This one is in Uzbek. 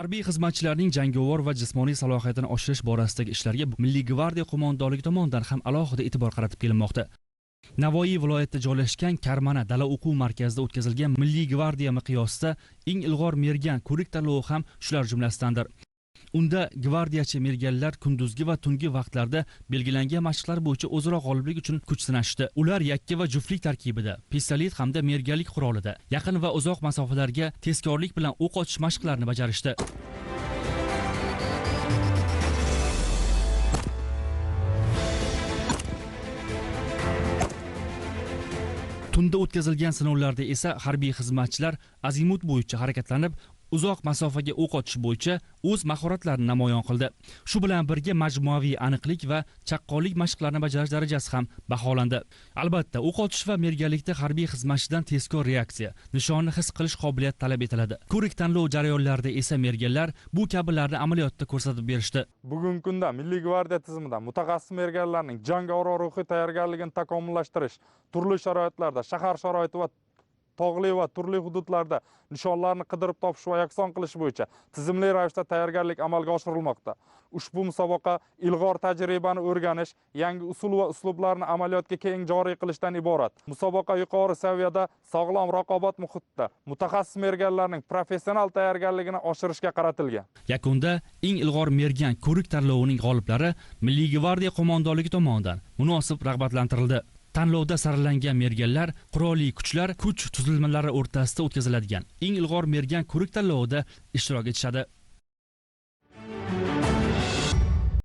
Harbiy xizmatchilarning jangovar va jismoniy salohiyatini oshirish borasidagi ishlarga Milliy gvardiya qo'mondonligi tomonidan ham alohida e'tibor qaratib kelinmoqda. Navoiy viloyatida joylashgan Karmana dala o'quv markazida o'tkazilgan Milliy gvardiya miqyosida eng ilg'or mergan ko'rik tanlovi ham shular jumlasidandir. Unda gvardiyachi merganlar kunduzgi va tungi vaqtlarda belgilangan mashqlar bo'yicha o'zaro g'oliblik uchun kuch sinashdi. Ular yakka va juftlik tarkibida, pistolet hamda merganlik qurolida yaqin va uzoq masofalarga tezkorlik bilan o'q otish mashqlarini bajarishdi. Tunda o'tkazilgan sinovlarda esa harbiy xizmatchilar azimut bo'yicha harakatlanib, uzoq masofaga o'q otish bo'yicha o'z mahoratlarini namoyon qildi. Shu bilan birga majmuaviy aniqlik va chaqqonlik mashqlarini bajarish darajasi ham baholandi. Albatta, o'q otish va merganlikda harbiy xizmatchidan tezkor reaksiya, nishonni his qilish qobiliyati talab etiladi. Ko'rik tanlov jarayonlarida esa merganlar bu kabilarni amaliyotda ko'rsatib berishdi. Bugungi kunda Milliy gvardiya tizimida mutaxassis merganlarning jangovar ruhiy tayyorgarligini takomillashtirish, turli sharoitlarda, shahar sharoiti va tog'li va turli hududlarda nishonlarni qidirib topish va yakson qilish bo'yicha tizimli ravishda tayyorgarlik amalga oshirilmoqda. Ushbu musobaqa ilg'or tajribani o'rganish, yangi usul va uslublarni amaliyotga keng joriy qilishdan iborat. Musobaqa yuqori saviyada sog'lom raqobat muhitida mutaxassis merganlarning professional tayyorgarligini oshirishga qaratilgan. Yakunda eng ilg'or mergan ko'rik tanlovining g'oliblari Milliy gvardiya qo'mondonligi tomonidan munosib rag'batlantirildi. Tanlovda saralangan merganlar qurolli kuchlar kuch tuzilmalari o'rtasida o'tkaziladigan eng ilg'or mergan ko'rik tanlovida ishtirok etishadi.